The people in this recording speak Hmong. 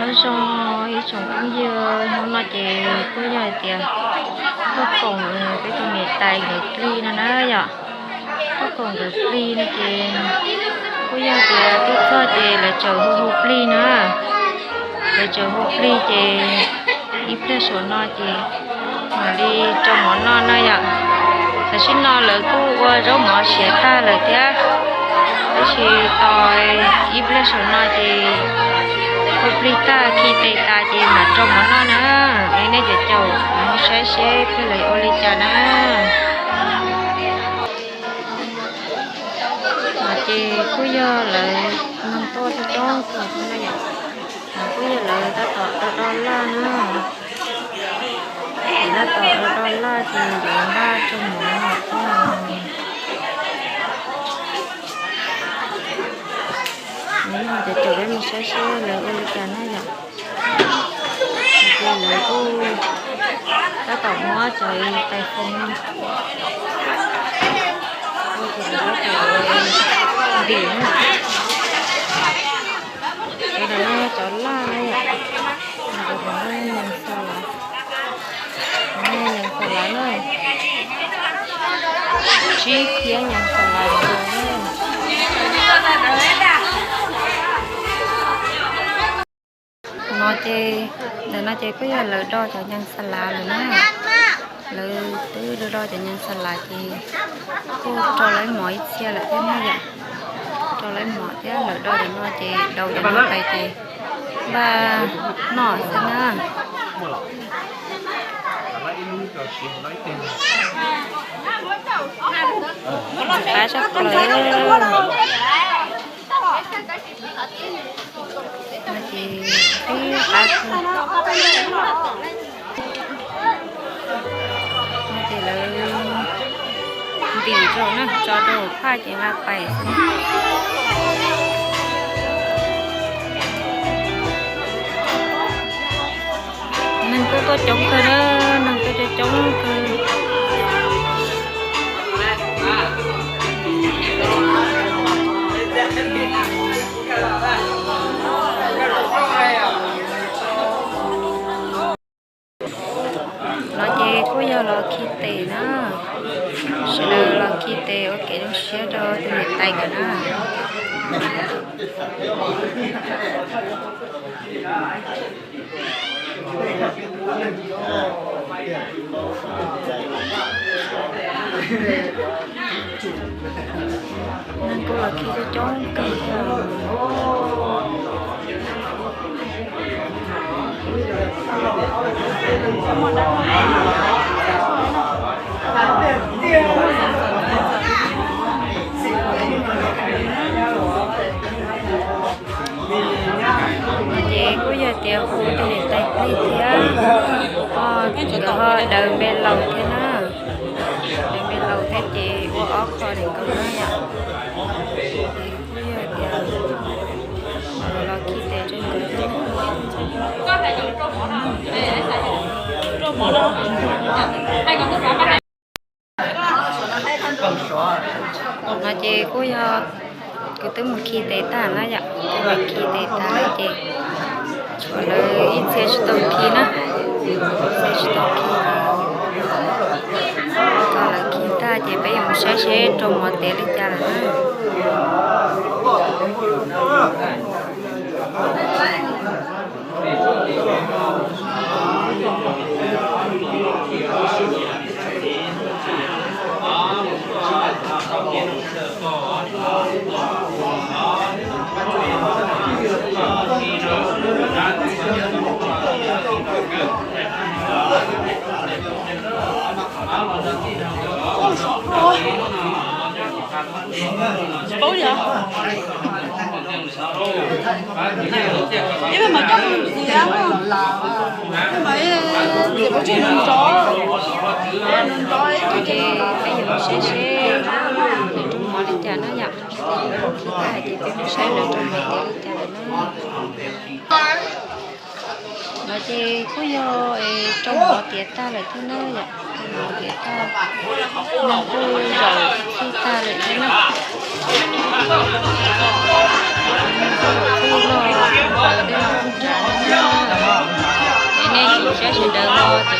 Nyob zoo ib tsoom phooj ywg, hnub no ces kuj yog hais tias Paj Koom peb tus niam tais nkawd plig no na yom. Paj Koom nkawd plig no ces kuj yog tias tuaj txog ces lawv tseem hu hu plig na. Lawv tseem hu plig ces ib pliag saum no ces mam li rau mov noj na yom. Tam sim no lawv kuj ua zaub mov siav tag lawm thiab, tab sis tos ib pliag saum no ces hu plig tag khi tes tas ces mam rau mov noj na. Es nej cov caum mus saib seb plig lawv ua li cas na. No ces kuj yog lawv neeg tuaj coob coob kawg no yom. No kuj yog lawv tab tom do do laj na. Tab tom do do laj ces yuav npaj rau mov noj. Cov caum peb mus saib seb lawv ua li cas na yom. Ces lawv kuj tab tom muab cov tais foos no ua ces lawv tab tom ntim na. Cov no yog cov laj na yom. Cov no yog nyees xa lav, nyees xa lav na. Tsib kiab nyees xa lav na. No ces, ntawm no ces kuj yog lawv do cov nyees xa lav lawm na. Lawv twb do do cov nyees xa lav ces kuj rau lawv mov ib txhia lawm thiab na yom. Rau lawv mov thiab lawv do cov no ces daus cov no pais ces npaj noj xwb na. Qab tshaj plaws. No ces ib qab kawg. No ces lawv ntim rau na, tso rau hauv phaj ces nqa pais xwb. Neeg kuj tuaj coob kawg na, neeg tuaj coob coob kawg. No ces kuj yog los khi tes na, sawv daws los khi tes ua kev zoo siab rau tus niam tais nkawd na. Neeg kuj los khi coob coob kawg. Ces kuj yog tias hu tus niam tais plig thiab, nkawd ho daws npe laus thiab na. Daws npe laus thiab ces ua ob qho daim nkaus na yom. Ces kuj yog tias los khi tes rau nkawd thiab. No ces kuj yog kuv twb mus khi tes tag na yom, twb mus khi tes tag lawm ces tshuav lawv ib txhia tsis tau khi na, ib txhia tsis tau khi. Thaum lawv khi tag ces peb yuav mus saib seb rau mov tiav li cas lawm na. Tsis paub li os. Ib pliag mam coj mus ntxiv, ib pliag mam ntxiv pov tseg nws nrov, nws nrov ib pliag ces peb yuav mus saib seb nws rau mov li cas na yom. Khi tag ces peb mus saib lawv rau mov tiav li cas lawm na. No ces kuj yog rau mov tiav tag lawm thiab na yom, rau mov tiav tag, neeg kuj zaum txhij tag lawm thiab na. Neeg kuj zaum txhij los ntawm tej no kuj nrog Sawv daws los